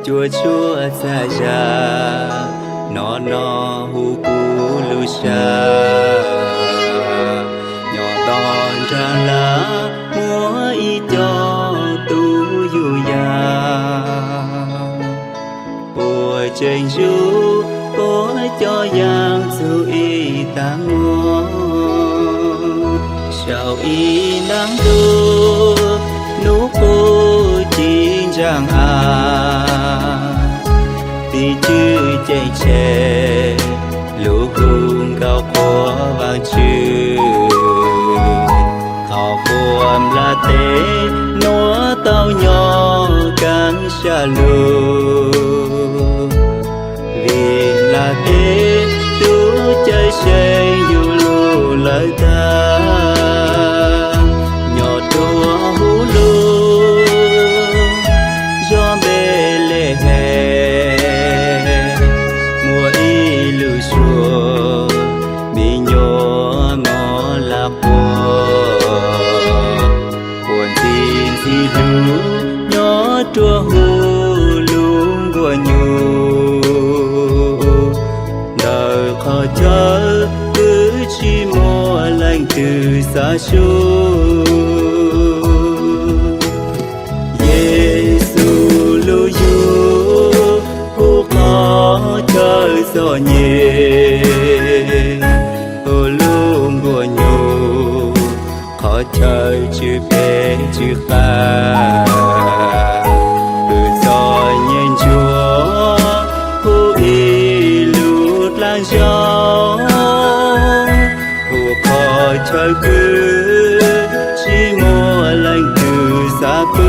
Cuaj tshuaj txhaj zam, no no hu kuv lub sab. Nyob tom nrag laj muaj ib co tub yug yam, puas tseem yug puas coj yeej txug ib tag hmo. Saum ib ntav ntuj, hnub qub ci ntsaa av, tim tswv ceeb tsheej lub hu nkauj qhuas Vaajtswv. Qhov quas nplaj teb nuav tau nyob kaaj sab lug, vim nplaj teb tub cawm seej yug lug lawm tag. Nyob rua huv lug zos Npelehees, muaj ib lub suab me nyuam mob laj quas, quas ntxhi ntxhi hlub nyob rua huv lub nkuaj nyuj. Ntawm qhov chaw twb tsi muaj leej twg xav sub. Yexus lub yug hu qhov chaw txom nyem, hu lub nkuaj nyuj qhov chaw tsw peg tsw qab. Kws txom nyem ntsuag hu ib lub dlaab zog, hu qhov chaw kws tsi muaj leej twg xav pw.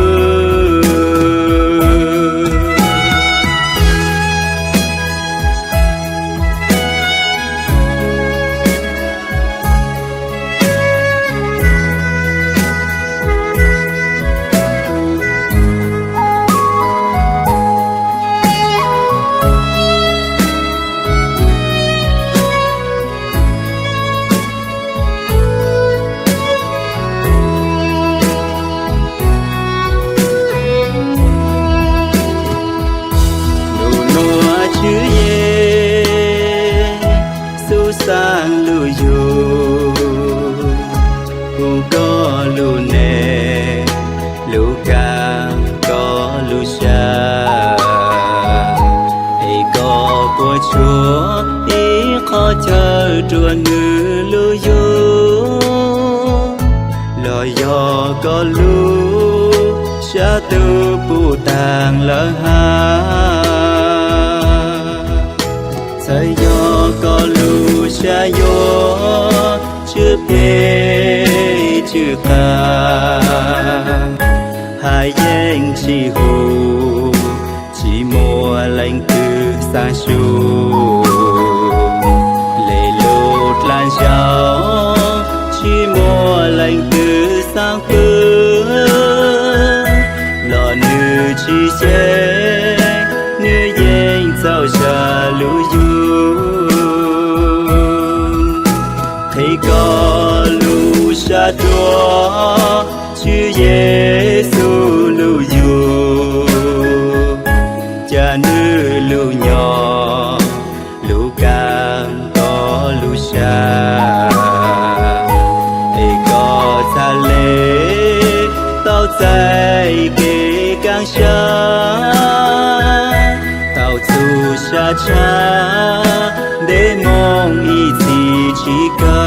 Nub nuav Tswv Yexus xaaj lub yug, hu koj lub neej, lub kaam koj lub sab, es koj puas tshuav ib qhov chaw rua nwg lub yug, los yog koj lub sab tug puv taag lawm hab? Txawm yog koj lub sab yuav tsw peg tsw qab, hab yeej tsi hu, tsi muaj leej twg xaav sub. Le lub dlaab zog tsi muaj leej twg xaav pw, los nwg tsi xyeej, nwg yeej txaus sab lub yug. Qhib koj lub sab dua Tswv Yexus lub yug, ca nwg lub nyom, lub kaam koj lub sab, es koj txhad le tau txais kev kaaj sab, tau txug sab tshab, ntev moo ib txhis tsi kawg.